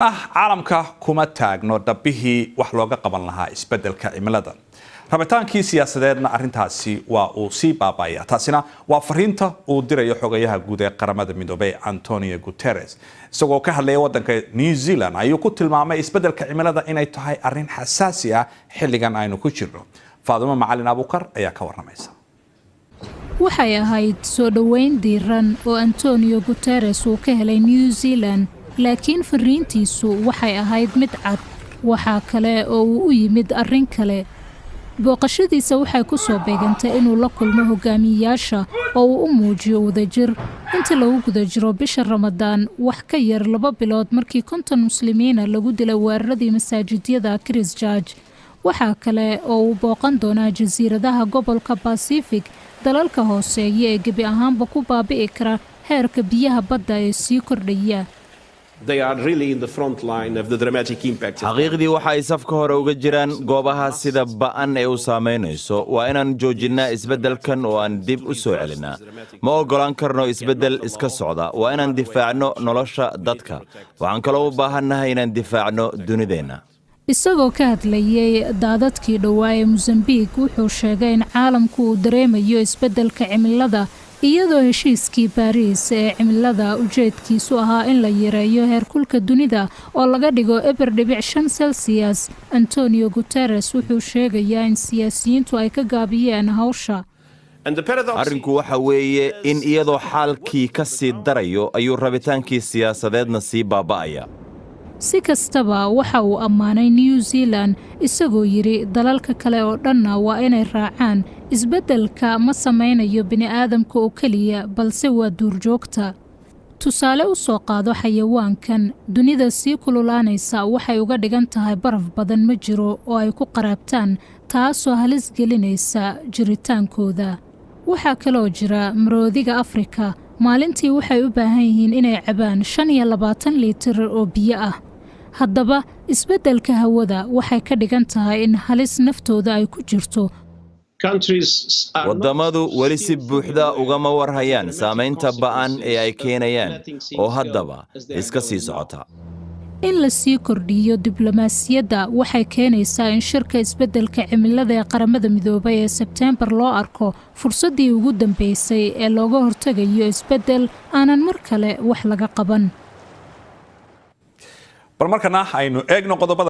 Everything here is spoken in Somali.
Caalamka kuma taagno dhabbihii wax looga qaban lahaa isbeddelka cimilada. Rabitaankii siyaasadeedna arrintaasi waa uu sii baabaya. Taasina waa fariinta uu dirayo xogayaha guud ee Qaramada Midoobay, Antonio Guterres. Isagoo ka hadlaya wadanka New Zealand ayuu ku tilmaamay isbeddelka cimilada inay tahay arrin xasaasi ah xilligan aynu ku jirno. Faadimo Macalin Abuukar ayaa ka waramaysa. Waxay ahayd soo dhoweyn diiran oo Antonio Guterres uu ka helay New Zealand, laakiin fariintiisu waxay ahayd mid cad. Waxaa kale oo uu u yimid arrin kale. Booqashadiisa waxay ku soo beegantay inuu la kulmo hogaamiyeyaasha oo uu u muujiyo wadajir inta lagu guda jiro bisha Ramadaan, wax ka yar 2 bilood markii 50 muslimiina lagu dilay weeraradii masaajidyada Christchurch. Waxaa kale oo uu booqan doonaa jasiiradaha gobolka Basifig, dalalka hooseeya ee gebi ahaanba ku baabi'i kara heerka biyaha badda ee sii kordhaya. Xaqiiqdii waxa ay safka hore uga jiraan goobaha sida ba'an ee u saamaynayso. Waa inaan joojinnaa isbeddelkan oo aan dib u soo celinnaa. Ma oggolaan karno isbeddel iska socda. Waa inaan difaacno nolosha dadka. Waxaan kaloo u baahannahay inaan difaacno dunideenna. Isagoo ka hadlayay daadadkii dhowaa ee Mosambiik, wuxuu sheegay in caalamku uu dareemayo isbeddelka cimilada, iyadoo heshiiskii Baariis ee cimilada ujeedkiisu ahaa in la yareeyo heerkulka dunida oo laga dhigo 0.5 Celsius. Antonio Guterres wuxuu sheegayaa in siyaasiyiintu ay ka gaabiyeen hawsha. Arrinku waxa weeye in iyadoo xaalkii ka sii darayo ayuu rabitaankii siyaasadeedna sii baaba'aya. Si kastaba, waxa uu ammaanay New Zealand, isagoo yidhi dalalka kale oo dhanna waa inay raacaan. Isbeddelka ma samaynayo bini'aadamka oo keliya, balse waa duurjoogta. Tusaale u soo qaado xayawaankan. Dunida sii kululaanaysa waxay uga dhigan tahay baraf badan ma jiro oo ay ku qaraabtaan, taasoo halis gelinaysa jiritaankooda. Waxaa kaloo jira maroodiga Afrika. Maalintii waxay u baahan yihiin inay cabaan 25 liitir oo biyo ah. Haddaba isbeddelka hawada waxay ka dhigan tahay in halis naftooda ay ku jirto. Waddamadu weli si buuxda ugama warhayaan saamaynta ba'an ee ay keenayaan oo haddaba iska sii socota. In la sii kordhiyo diblomaasiyadda waxay keenaysaa in shirka isbeddelka cimilada ee Qaramada Midoobay ee Sebteembar loo arko fursaddii ugu dambeysay ee looga hortegayo isbeddel aanan mar kale wax laga qaban. Bal markana aynu eegno qodobada.